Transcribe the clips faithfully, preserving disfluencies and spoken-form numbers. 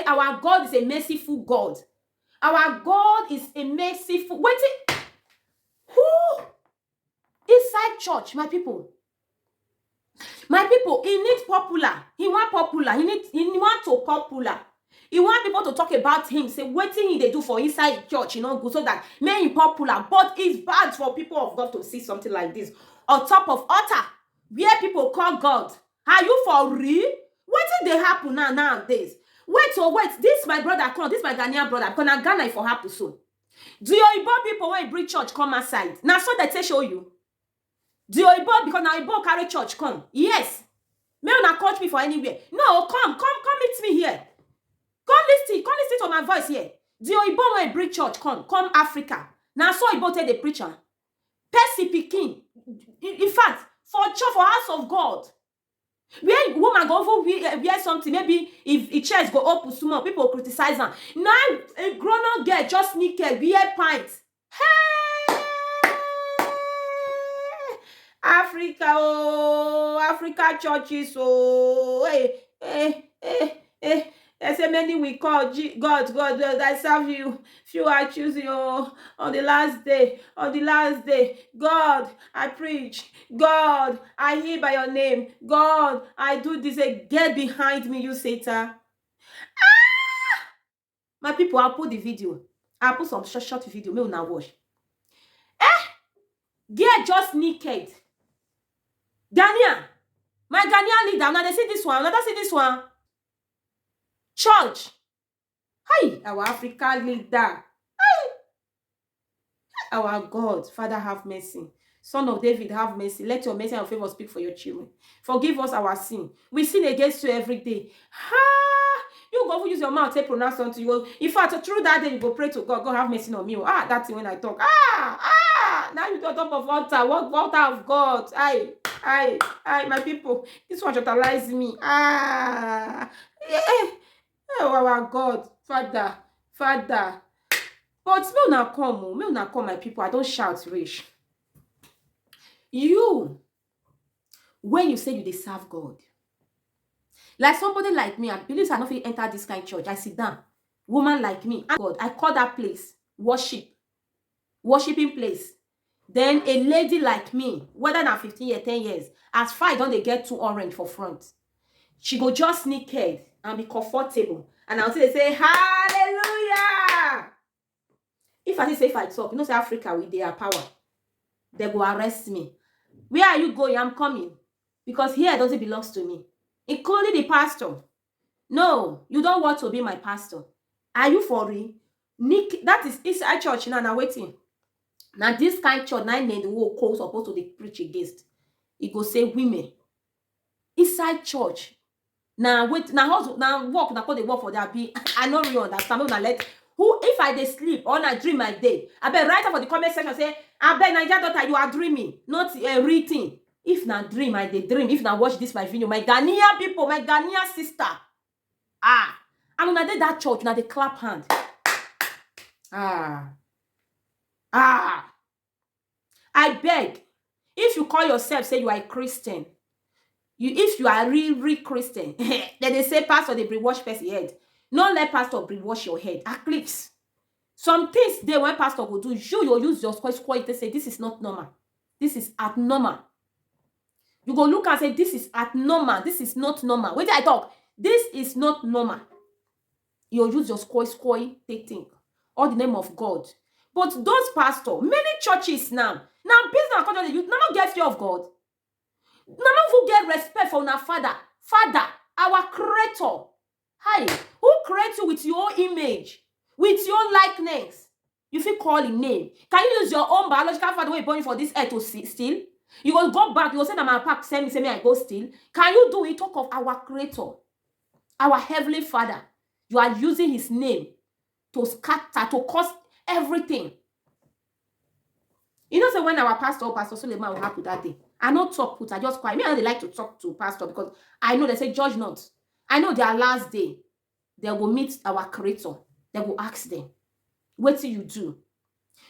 Our God is a merciful God. Our God is a merciful. Wetin? Who? Inside church, my people. My people, he need popular. He want popular. He need, he want to popular. He want people to talk about him, say wetin he dey do for inside church, e no good, so that make him popular. But it's bad for people of God to see something like this on top of altar, where people call God. Are you for real? Wetin dey happen now nowadays? Wait, oh wait, this my brother come, this my Ghanaian brother, because na Ghana e for happen so. The oyibo people wey bring church come outside, na so they take show you. The oyibo, because na oyibo carry church come. Yes. Make una catch me for anywhere. No, come, come, come meet me here. Come listen, come listen to my voice here. The oyibo wey bring church come, come Africa. Na so oyibo take dey preach am. Person pikin. In, in fact, for church, for house of God, where woman go even wear, wear something, maybe if e chest go open small, people criticize am. Now a grown up girl just naked, wear pants. Hey! Africa, oh, Africa churches, oh, hey, hey, hey, hey. They say many we call Je- God, God, God, I serve you. Few I choose you. Oh. On the last day, on the last day, God, I preach. God, I heal by your name. God, I do this. Say, get behind me, you Satan. My people, I'll put the video. I'll put some short, short video. Make una watch. Eh? Girl just naked. Ghanaian. My Ghanaian leader. Now they see this one. Now they see this one. Church. Hi, our African leader. Hi. Our God, Father, have mercy. Son of David, have mercy. Let your mercy and favor speak for your children. Forgive us our sin. We sin against you every day. Ha! You go even use your mouth to pronounce something. You go, in fact, through that day, you go pray to God. God, have mercy on me. Oh. Ah, that thing when I talk. Ah, ah! Now you on top of altar. What altar of God? Aye, aye, aye, my people. This one totalize me. Ah, yeah. Oh, our God, Father, Father. But make una come, oh, make una come, my people. I don't shout rich. You, when you say you dey serve God, like somebody like me, I believe say I no fit enter this kind church. I sit down. Woman like me, ah, God, I call that place worship, worshiping place. Then a lady like me, whether na fifteen years, ten years, as far I don dey get two orange for front, she go just sneak head and be comfortable. And I go say, say, "Hallelujah!" If I say, say if I talk, you know say Africa with their power, they go arrest me. Where are you going? I'm coming. Because here doesn't belong to me. Including the pastor. No, you don't want to be my pastor. Are you for real? Nick, that is inside church now, now waiting. Now this kind church, now name the whole call supposed to dey preach against. He go say women. Inside church. Now wait, now house, now work, now call the work for that be. I no really understand. Make una let who if I dey sleep or na dream I dey. I bet write am for the comment section say, I bet Naija daughter, you are dreaming, not a real thing. If na dream I dey dream, if na watch this my video, my Ghanaian people, my Ghanaian sister. Ah, and una dey that church, una dey clap hand. Ah, ah. I beg, if you call yourself say you are a Christian, you if you are real, real Christian, then they say pastor dey brainwash person head. No let pastor brainwash your head. At least some things dey when pastor go do, you you use your square square to say this is not normal. This is abnormal. You go look and say this is abnormal. This is not normal. Wetin I talk? This is not normal. You use your square square take think. All the name of God. But those pastor, many churches now, now business and culture dey use, now no get fear of God. Now no even get respect for una father. Father, our creator. Hi, who create you with your own image, with your own likeness? You fit call him name. Can you use your own biological father wey born you for this earth to see, steal? You go go back, you go say na my papa send me, say me I go steal. Can you do it? Talk of our creator, our heavenly father. You are using his name to scatter, to cause everything. You know, say when our pastor, Pastor Suleiman, will happen that day, I no talk put, I just quiet. Me, I no dey like to talk to pastor because I know they say judge not. I know their last day, they go meet our creator. They go ask them, wetin you do?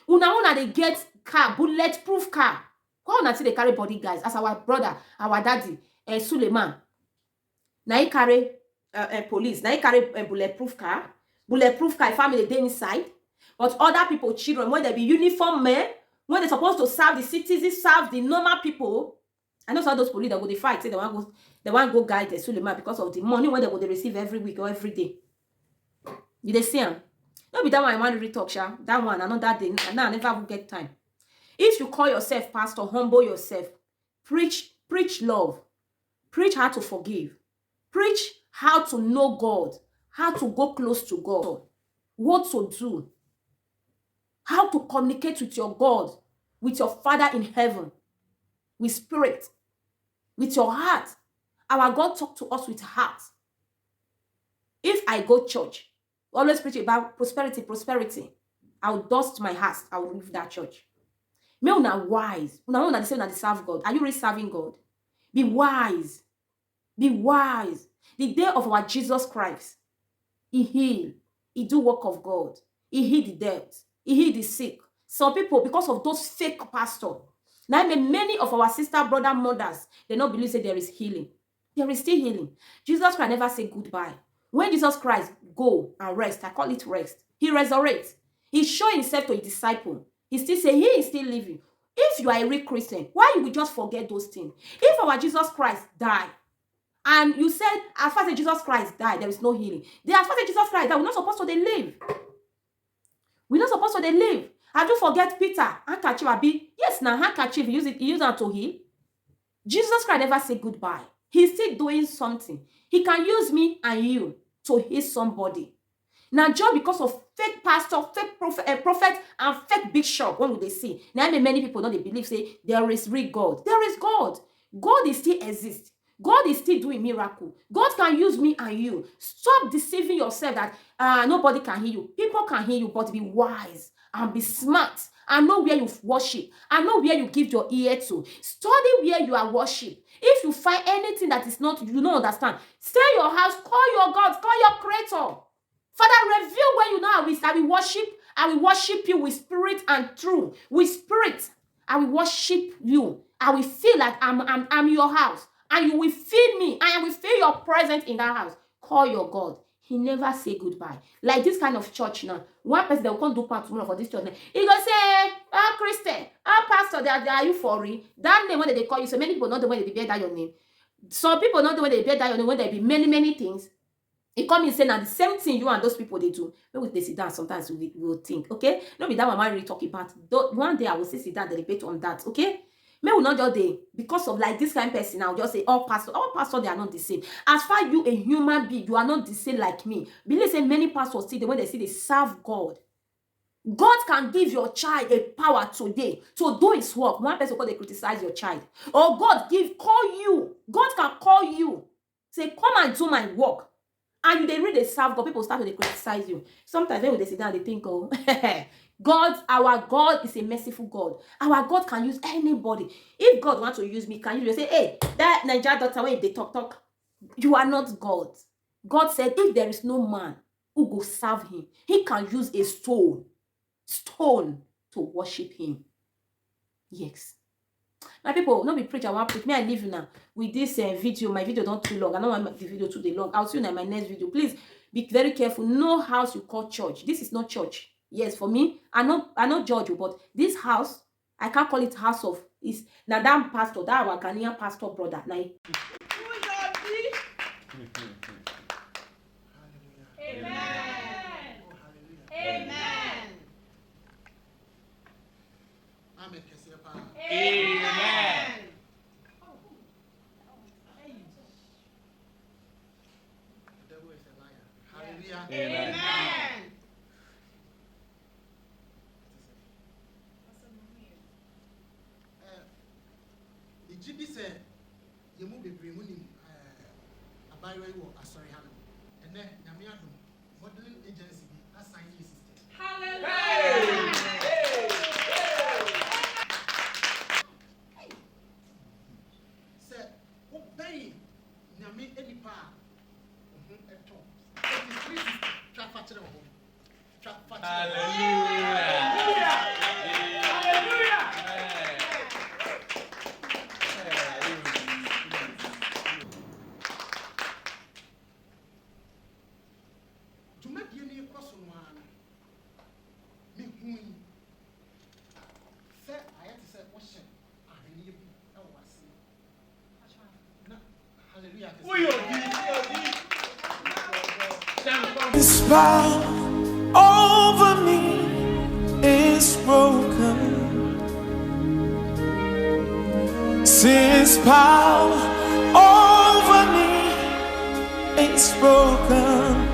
Una una dey get car, bulletproof car. Why una still dey carry body guys? As our brother, our daddy, eh, Suleiman, na he carry uh, uh, police. Now he carry a bulletproof car. Bulletproof car, family dey inside. But other people, children, when they be uniform men, when they supposed to serve the citizens, serve the normal people. I know some of those police that go dey fight, say they want go, they want go guide the Suleiman because of the money when they go dey receive every week or every day. You dey see am? No be that one I want to really talk, sha. That one, another day. Now I never will get time. If you call yourself pastor, humble yourself. Preach, preach love. Preach how to forgive. Preach how to know God, how to go close to God, what to do, how to communicate with your God, with your Father in heaven, with spirit, with your heart. Our God talk to us with heart. If I go church, always preach about prosperity, prosperity, I will dust my heart, I will leave that church. Make una wise. Una know una dey say una dey serve God. Are you really serving God? Be wise. Be wise. The day of our Jesus Christ, he heal. He do work of God. He heal the dead. He heal the sick. Some people, because of those fake pastor, now many of our sister, brother, mothers, they no believe say there is healing. There is still healing. Jesus Christ never say goodbye. When Jesus Christ go and rest, I call it rest. He resurrects. He show himself to his disciple. He still say he is still living. If you are a real Christian, why you will just forget those things? If our Jesus Christ die, and you said, as far as Jesus Christ die, there is no healing. Then as far as Jesus Christ die, we're not supposed to dey live. We're not supposed to dey live. Have you forget Peter handkerchief, abi? Yes, na handkerchief he use it, he use am to heal. Jesus Christ never say goodbye. He's still doing something. He can use me and you to heal somebody. Now, just because of fake pastor, fake prophet, uh, prophet, and fake bishop, when we dey see, now many people don't believe say there is real God. There is God. God is still exist. God is still doing miracle. God can use me and you. Stop deceiving yourself that uh, nobody can heal you. People can heal you, but be wise and be smart and know where you worship and know where you give your ear to. Study where you are worship. If you find anything that is not, you don't understand, stay your house, call your God, call your creator. Father, reveal where you know I will, I will worship, I will worship you with spirit and truth. With spirit, I will worship you. I will feel like I'm, I'm, I'm your house. And you will feel me. And I will feel your presence in that house. Call your God. He never say goodbye. Like this kind of church now. One person that will come do part tomorrow for this church now. He go say, "Oh, Christian, oh, pastor, they are, they are you for real?" That name when they call you, so many people know the way they bear that your name. Some people know the way they bear that your name when there be many, many things. He come and say, "Now the same thing you and those people they do." Maybe they sit down sometimes we will think, okay? No be that mama really talk about. Though one day I will sit down, deliberate on that, okay? May we not just dey, because of like this kind of person, I'll just say, "All pastor, all pastor, they are not the same." As far you a human being, you are not the same like me. Believe say many pastors see the when they see they serve God. God can give your child a power today to do his work. One person call they criticize your child. Or God give, call you. God can call you. Say, "Come and do my work." And you they read the serve God, people start to dey criticize you. Sometimes when they sit down, they think, "Oh, God, our God is a merciful God. Our God can use anybody." If God wants to use me, can you just say, "Hey, that Niger daughter, when they talk, talk, you are not God." God said, "If there is no man who go serve him, he can use a stone, stone to worship him." Yes. My people, no be preach, I want preach. May I leave you now with this uh, video. My video don't too long. I don't want the video too dey long. I'll see you in my next video. Please be very careful. No house you call church. This is not church. Yes, for me, I know I know judge you, but this house, I can't call it house of is now that pastor, that our Ghanaian pastor brother. Now Amen. Amen. Amen. Amen. The devil is a liar. Hallelujah. Amen. Amen. Ɛɛ, megye di sɛ yɛn mu bebree mu nim, ɛɛ, abaayewa yi wɔ asɔre ha no. Ɛnɛ, Nyame adom, modeling agency bi asan ne assistant. Hallelujah. Sɛ wobɛn Nyame nipa a, wo ho tɔ. Enti three sixty, twa fa kyerɛ wo ho. Twa fa kyerɛ wo ho. Hallelujah. Hallelujah. Amen. Hui. Sɛ ayɛ te sɛ wohyɛ adeɛ bi wɔ w'ase. Na hallelujah kɛsɛ. Woyɛ obi, woyɛ obi. This power over me is broken. Since power over me is broken.